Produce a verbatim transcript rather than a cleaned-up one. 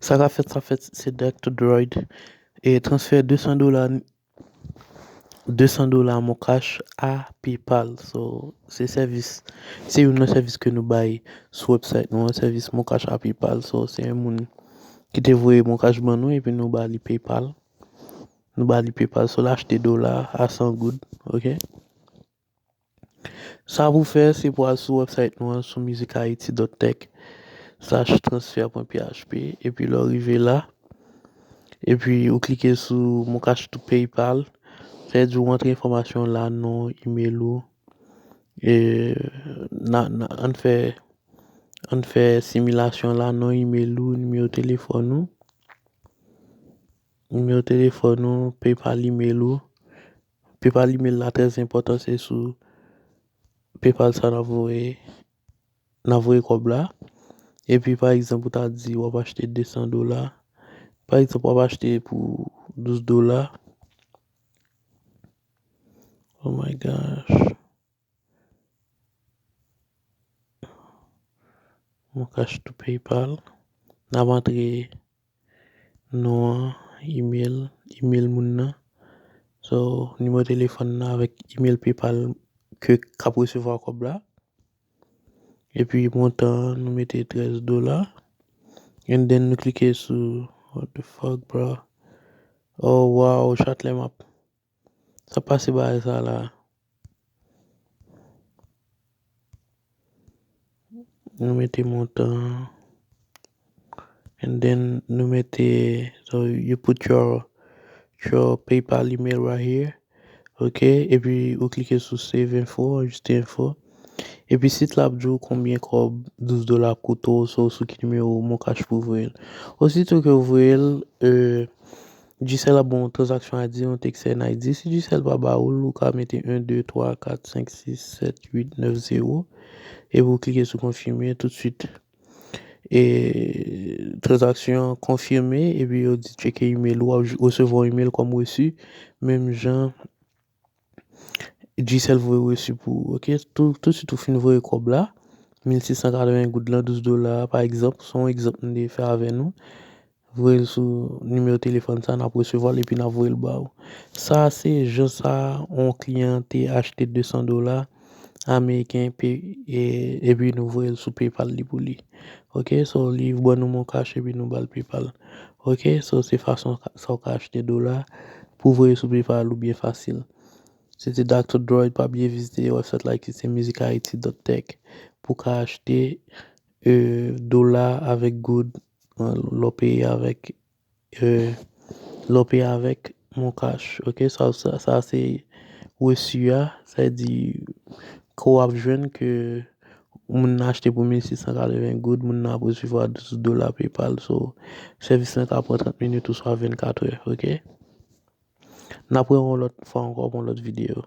Sa k ap fèt, sa fèt, se Doctor Droid. E transfè de san dola, de san dola Moncash a PayPal. So, se sèvis, se youn nan sèvis ke nou bay sou website nou an, sèvis Moncash a PayPal. So, se yon moun ki te voye Moncash ban nou, epi nou ba li PayPal. Nou ba li PayPal. So, l achte dola a san goud, ok? Sa pou fè, se pou al sou website nou an, sou music haiti dot tech slash transfer point P H P, epi lè w rive la, epi ou klike sou Moncash to PayPal, sa vle di ou antre enfòmasyon la, non, email ou, e, na, na, ann fè, ann fè similasyon la, non, email ou, nimewo telefòn ou, nimewo telefòn ou, PayPal email ou. PayPal email la trè enpòtan, se sou PayPal sa n ap voye, n ap voye kòb la. Epi, pa egzanp, ou ta di w ap achte de san dola. Pa egzanp, w ap achte pou douz dola. Oh my gosh. Moncash to PayPal. N ap antre non an, email, email moun nan. So, nimewo telefòn nan avèk email PayPal ke k ap resevwa kòb la. Epi montan an, nou mete trèz dola. And then nou klike sou, what the fuck, bro? Oh, wow, chat lè m ap Sa pase bagay sa la. Nou mete montan. And then nou mete, so you put your, your PayPal email right here. Ok, epi ou klike sou save info, anrejistre enfo. Epi sit la ap di w konbyen kòb douz dola ap koute w, so sou ki nimewo Moncash pou voye l. Osito ke w voye l, euh, Digicel ap ba w yon tranzaksyon I D, yon T X N I D. Si Digicel pa ba ou l, ou ka mete en, de, twa, kat, senk, sis, sèt, uit, nèf, zewo. Epi ou klike sou konfime toutswit. E tranzaksyon an konfime, epi yo di tcheke email ou, w ap resevwa yon email kòm resi. Menm jan, Digicel voye resi pou ou, ok? Tou, toutswit ou fin voye kòb la, mil sis san katreven goud lan, douz dola, pa egzanp, se yon egzanp m te fè avè nou. Voye l sou nimewo telefòn sa, n ap resevwa l epi n ap voye l ba ou. Sa se jan sa yon kliyan te achte de san dola ameriken, epi nou voye l sou PayPal li pou li. Ok, so li ban nou Moncash epi nou ba l PayPal. Ok, so se fason sa w ka achte dola pou voye sou PayPal ou byen fasil. Se te Doctor Droid, pa bliye vizite website la ki se music haiti dot tech pou ka achte, euh, dola avèk goud, euh, lè w peye avèk, euh, lè w peye avèk Moncash. Ok, sa, sa, sa se resi a, sa vle di ke w ap jwenn ke moun nan achte pou mil sis san katreven goud, moun nan ap resevwa douz dola PayPal. So, sèvis lan ka pran trant minit oswa vennkat è, ok? N ap wè yon lòt fwa ankò pou yon lòt videyo.